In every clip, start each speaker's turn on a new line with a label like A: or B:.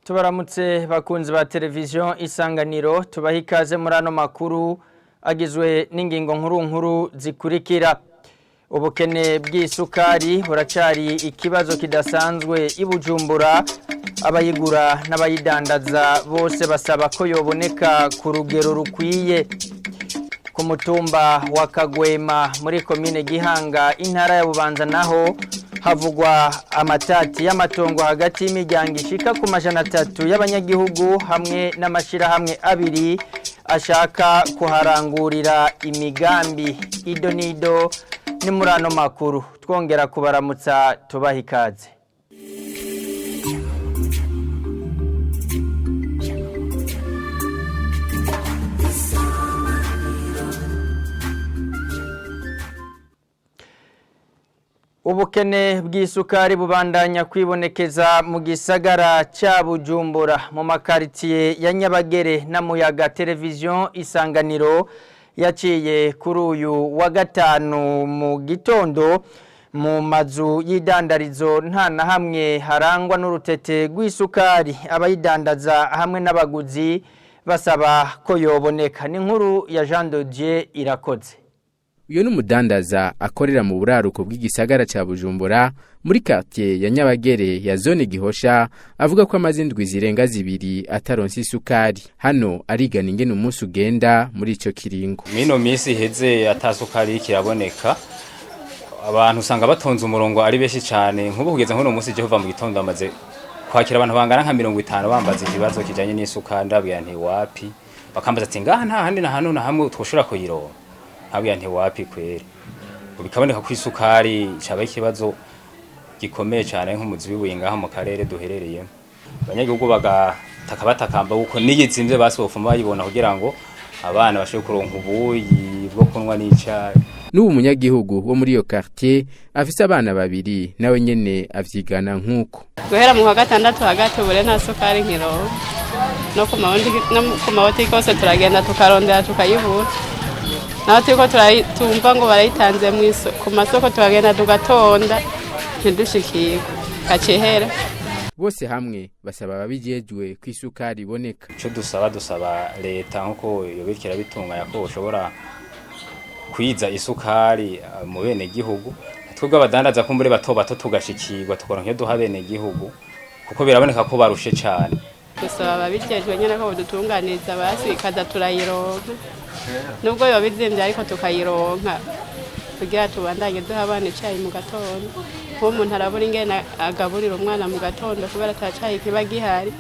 A: Tubaramutse bakunzi ba televiziyo Isanganiro, tubaha ikaze muri ano makuru agizwe n'ingingo nkuru nkuru zikurikira. Ubukene bw'isukari buracari ikibazo kidasanzwe i Bujumbura, abayigura n'abayidandaza bose basaba ko yoboneka ku rugero rukwiye. Ku mutumba wa Kagwema muri komine Gihanga, intara ya Bubanza, naho havugwa amatati y'amatongo hagati y'imiryango ishika ku 300 y'abanyagihugu hamwe n'amashirahamwe abiri ashaka kuharangurira imigambi. Ido nido ni muri ano makuru, twongera kubaramutsa, tubaha ikaze. Ubukene bw'isukari bubandanya kwibonekeza mu gisagara ca Bujumbura, mu makaritiye ya Nyabagere na Muyaga. Televiziyo Isanganiro yaciye kuri uyu wa gatanu mu gitondo mu mazu y'idandarizo, nta na hamwe harangwa n'urutete rw'isukari. Abayidandaza hamwe n'abaguzi basaba ko yoboneka. Ni inkuru ya Jean de Dieu Irakoze.
B: Uyo n'umudandaza akorera mu buraruko bw'igisagara ca Bujumbura, muri quartier ya Nyabagere ya zone Gihosha, avuga ko amaze indwi zirenga 2 ataronse isukari. Hano arigana ingene umunsi ugenda muri ico kiringo.
C: Mino misi iheze atasukari kiraboneka, abantu usanga batonze umurongo ari benshi cyane. Nk'ubu kugeza nk'uno munsi je kuva mu gitondo amaze kwakira abantu bangana nka 50 bambaza ikibazo kijanye n'isukari. Ndabwira nti wapi, bakambaza ati ngaha nta handi na hano na hamwe twoshobora kuyironka? Nkabwira nti wapi kweri. Bikaboneka ko isukari caba ikibazo gikomeye cyane nk'umuzi w'ibuye ngaha mu karere duherereyemo. Abanyagihugu bagataka batakamba kuko niyizimvye basi bofuma bayibona kugira ngo abana bashobore kuronka ubuyi bwo kunywa n'icayi.
B: N'ubu munyagihugu wo muri iyo quartier afise abana babiri, nawe nyene avyigana nk'uko.
D: Guhera mu kwa gatandatu hagati ubure nta sukari nkironka, no ku mabotike hose turagenda tukarondera tukayibura. Naho turiko tumva ngo barayitanze ku masoko, turagenda tugatonda ntidushikirwe, gacihera.
B: Bose hamwe basaba ababijejwe ko isukari iboneka.
C: Ico dusaba leta, nkuko yobikira bitunganya, ko ushobora kwiza isukari mu bene gihugu, twebwe abadandaza kumbure bato bato tugashikirwa, tukaronka iyo duha bene gihugu, kuko biraboneka ko barushe cane.
D: Dusaba ababijejwe nyene ko bodutunganiriza basi ikaza turayironka, nubwo yoba izimvye ariko tukayironka, kugira tubandanye duha abana icayi mu gatondo. Nk'ubu umuntu arabura ingene agaburira umwana mu gatondo kubera ata cayi kiba gihari.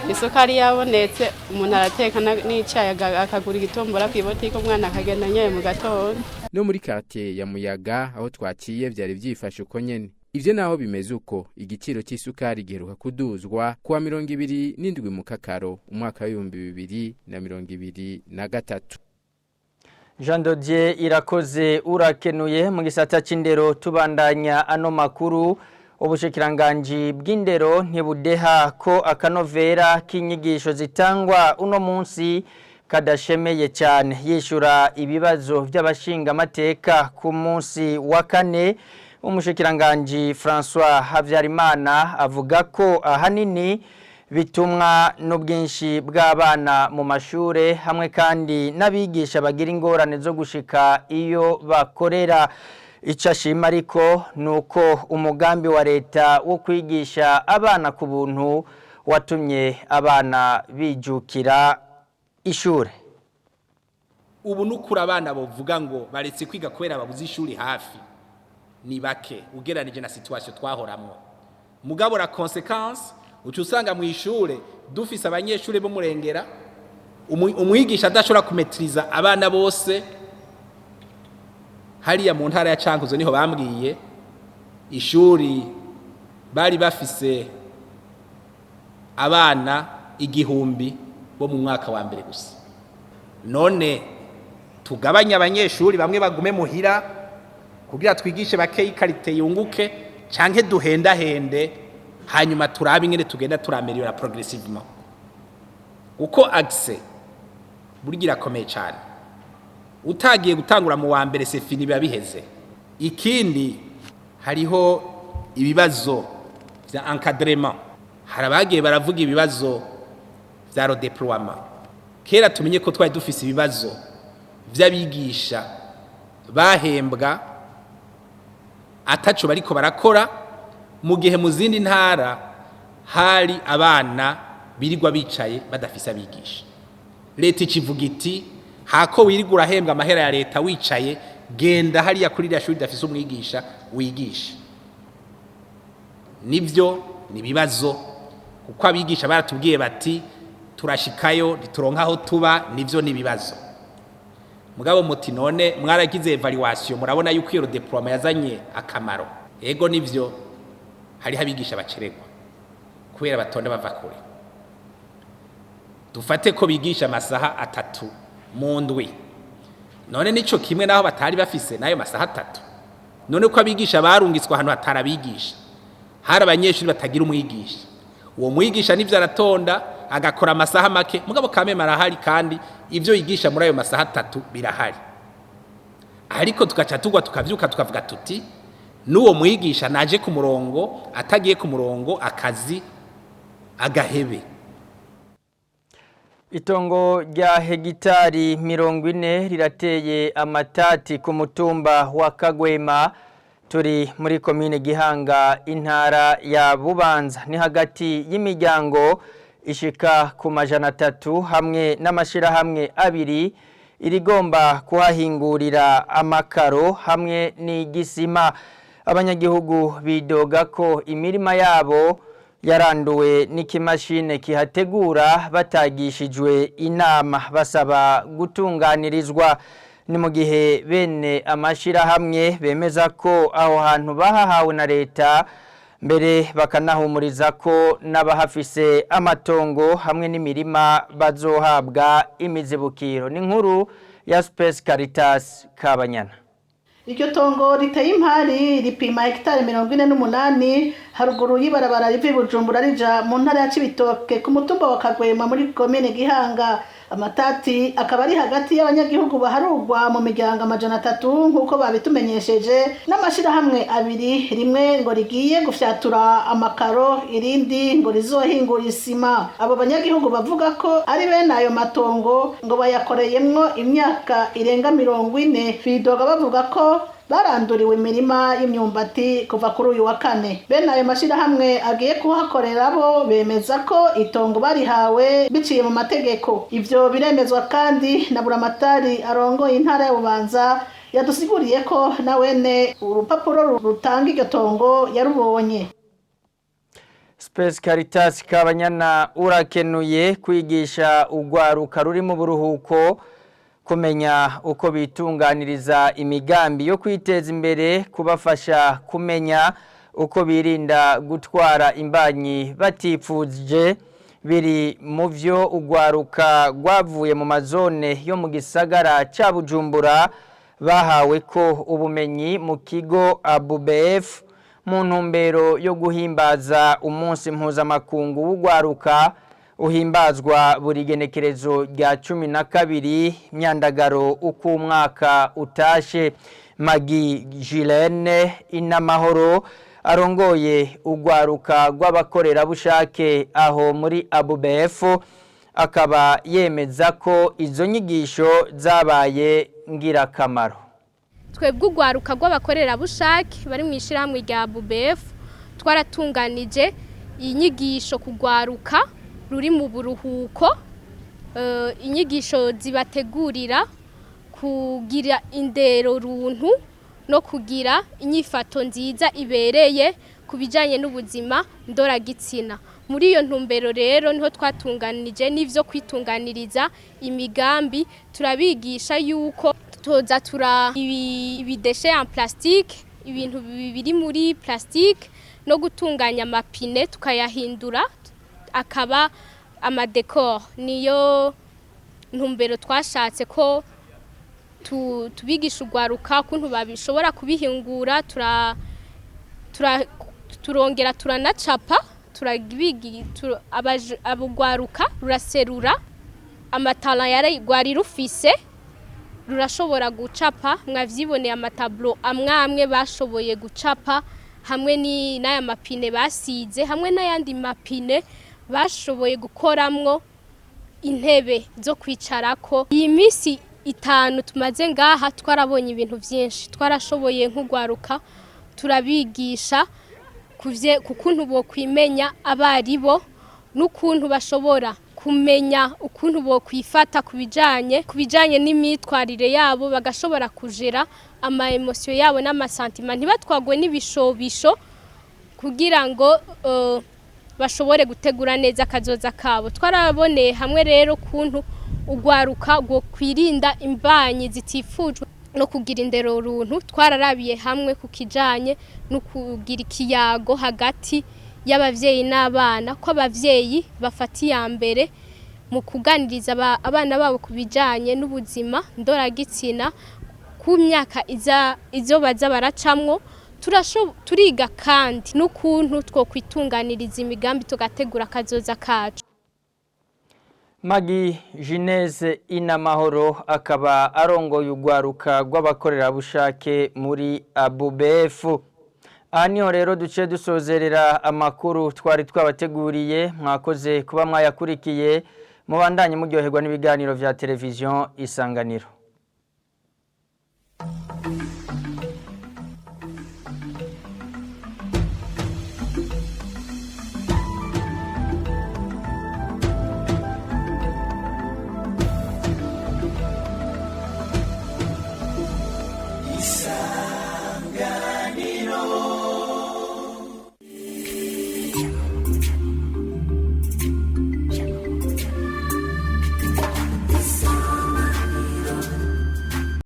D: Isukari yabonetse, umuntu arateka n'icayi, akagura igitumbura kw'ibotike, umwana akagenda anyoye mu gatondo.
B: No muri quartier ya Muyaga aho twaciye vyari vyifashe uko nyene. Ivyo naho bimeze uko, igiciro c'isukari giheruka kuduzwa kuwa 27 Mukakaro umwaka w'2023.
A: Jean de Dieu Irakoze, urakenuye. Mu gisata c'indero, tubandanya ano makuru, ubushikiranganji bw'indero ntibudeha ko akanovera k'inyigisho zitangwa uno munsi kadashemeye cyane. Yishura ibibazo by'abashingamateka ku munsi wa kane, umushikiranganji François Habyarimana avuga ko ahanini bitumwa n'ubwinshi bw'abana mu mashure, hamwe kandi n'abigisha bagira ingorane zo gushika iyo bakorera. Icyo ashima ariko ni uko umugambi wa leta wo kwigisha abana ku buntu watumye abana bijukira ishure.
E: Ubu nukuri abana bavuga ngo baretse kwiga kubera babuze ishuri hafi ni bake ugereranije na situation twahoramwo. Mugabo la conséquence, uca usanga mu ishure dufise abanyeshuri bo murengera, umwigisha adashobora kumetiriza abana bose. Hariya mu ntara ya Cankuzo niho bambwiye ishuri bari bafise abana 1000 bo mu mwaka wa mbere gusa. None tugabanye abanyeshuri, bamwe bagume muhira kugira twigishe bake, qualité yunguke, canke duhendahende, hanyuma turabe ingene tugenda turameliyora progressivement? Uko accès burya irakomeye cyane, utagiye gutangura mu wa mbere, c'est fini, biba biheze. Ikindi, hariho ibibazo vya encadrement. Hariho Hari abagiye baravuga ibibazo vya redéploiement. Kera tumenye ko twari dufise ibibazo vy'abigisha bahembwa ataco bariko barakora, mu gihe mu zindi ntara hari abana birirwa bicaye badafise abigisha. Leta ikivuga iti: "Hako wirirwa urahembwa amahera ya leta wicaye, genda hariya kuri iriya shuri idafise umwigisha wigisha." Nibyo, ni ibibazo, kuko abigisha baratubwiye bati: "Turashikayo ntituronka aho tuba." Nivyo, ni ibibazo. Mugabo muti: "None mwaragize évaluation, murabona yuko iyo redéploiement yazanye akamaro?" Ego, nivyo, hariho abigisha baceregwa kubera batonda bava kure. Dufate ko bigisha amasaha 3 mu ndwi, none nico kimwe naho batari bafise nayo masaha 3? None ko abigisha barungitswe ahantu hatarabigisha, hari abanyeshuri batagira umwigisha, uwo mwigisha nivyo aratonda agakora amasaha make, mugabo kameme arahari, kandi ivyo yigisha muri ayo masaha 3 birahari. Ariko tugaca tugwa, tukavyuka, tukavuga tuti: "N'uwo mwigisha naje ku murongo, atagiye ku murongo akazi agahebe."
A: Itongo rya hegitari 40 rirateye amatati ku mutumba wa Kagwema, turi muri komine Gihanga, intara ya Bubanza. Ni hagati y'imiryango ishika ku 300 hamwe n'amashirahamwe abiri irigomba kuhahingurira amakaro hamwe n'igisima. Abanyagihugu bidoga ko imirima yabo yaranduwe n'ikimashine kihategura batagishijwe inama, basaba gutunganirizwa. Ni mu gihe bene amashirahamwe bemeza ko aho hantu bahahawe na leta, mbere bakanahumuriza ko n'abahafise amatongo hamwe n'imirima bazohabwa imizibukiro. Ni nkuru ya Space Caritas Kabanyana.
F: Iryo tongo riteye impari ripima hegitari 48 haruguru y'ibarabara riva i Bujumbura rija mu ntara ya Cibitoke, ku mutumba wa Kagwema muri komine Gihanga. Amatati akaba ari hagati y'abanyagihugu baharugwa mu miryango 300, nk'uko babitumenyesheje, n'amashirahamwe abiri: rimwe ngo rigiye gufyatura amakaro, irindi ngo rizohingura isima. Abo banyagihugu bavuga ko ari bene ayo matongo ngo bayakoreyemwo imyaka irenga 40. Bidoga bavuga ko baranduriwe imirima y'imyumbati kuva kuri uyu wa kane. Bene ayo mashirahamwe agiye kuhakorera bo bemeza ko itongo barihawe biciye mu mategeko. Ivyo biremezwa kandi na buramatari arongoye intara ya Bubanza, yadusiguriye ko nawene urupapuro rutanga iryo tongo yarubonye.
A: Space Caritas Kabanyana, urakenuye. Kwigisha ugwaruka ruri mu buruhuko kumenya uko bitunganiriza imigambi yo kwiteza imbere, kubafasha kumenya uko birinda gutwara imbanyi batifuje, biri mu vyo ugwaruka rwavuye mu mazone yo mu gisagara ca Bujumbura bahawe ko ubumenyi mu kigo ABUBF mu ntumbero yo guhimbaza umunsi mpuzamakungu w'ugwaruka uhimbazwa buri genekerezo rya 12 Myandagaro uko umwaka utashe. Magi Gilene Inamahoro, arongoye ugwaruka rw'abakorerabushake aho muri ABUBF, akaba yemeza ko izo nyigisho zabaye ngirakamaro.
G: Twebwe ugwaruka rw'abakorerabushake bari mu ishyirahamwe rya ABUBF twaratunganije inyigisho kugwaruka ruri mu buruhuko, inyigisho zibategurira kugira indero runtu no kugira inyifato nziza ibereye ku bijyanye n'ubuzima ndoragitsina. Muri iyo ntumbero rero niho twatunganije n'ivyo kwitunganiriza imigambi. Turabigisha yuko toza tura ibi déchets en plastique, ibintu biri muri plastique, no gutunganya amapine tukayahindura akaba ama décor. Niyo ntumbero twashatse ko tubigisha ugwaruka ukuntu babishobora kubihingura. Turongera turanacapa, abugwaruka ruraserura amatara yari rwari rufise, rurashobora gucapa. Mwavyiboneye ama tableaux amwe amwe bashoboye gucapa. Hamwe n'aya mapine basize, hamwe n'ayandi mapine bashoboye gukoramwo intebe zo kwicarako. Iyi minsi 5 tumaze ngaha twarabonye ibintu byinshi. Twarashoboye nk'ugwaruka turabigisha kukuntu bokwimenya abaribo, n'ukuntu bashobora kumenya ukuntu bokwifata kubijanye n'imyitwarire yabo, bagashobora kujera ama emotion yabo n'amasantima, ntibatwagwe n'ibishobisho, kugira ngo bashobore gutegura neza akazoza kabo. Twaraboneye hamwe rero kuntu ugwaruka rwo kwirinda imbanyi zitifujwe no kugira indero runtu. Twararabiye hamwe ku kijanye no kugira ikiyago hagati y'abavyeyi n'abana, ko abavyeyi bafata iya mbere mu kuganiriza abana babo ku bijanye n'ubuzima ndoragitsina ku myaka izo baza baracamwo. Turiga kandi n'ukuntu twokwitunganiriza imigambi, tugategura akazoza kacu.
A: Magi Jineze Inamahoro akaba arongoye ugwaruka rw'abakorerabushake muri ABUBEF. Aha niho rero duce dusozerera amakuru twari twabateguriye. Mwakoze kuba mwayakurikiye. Mubandanye muryoherwa n'ibiganiro vya televiziyo Isanganiro.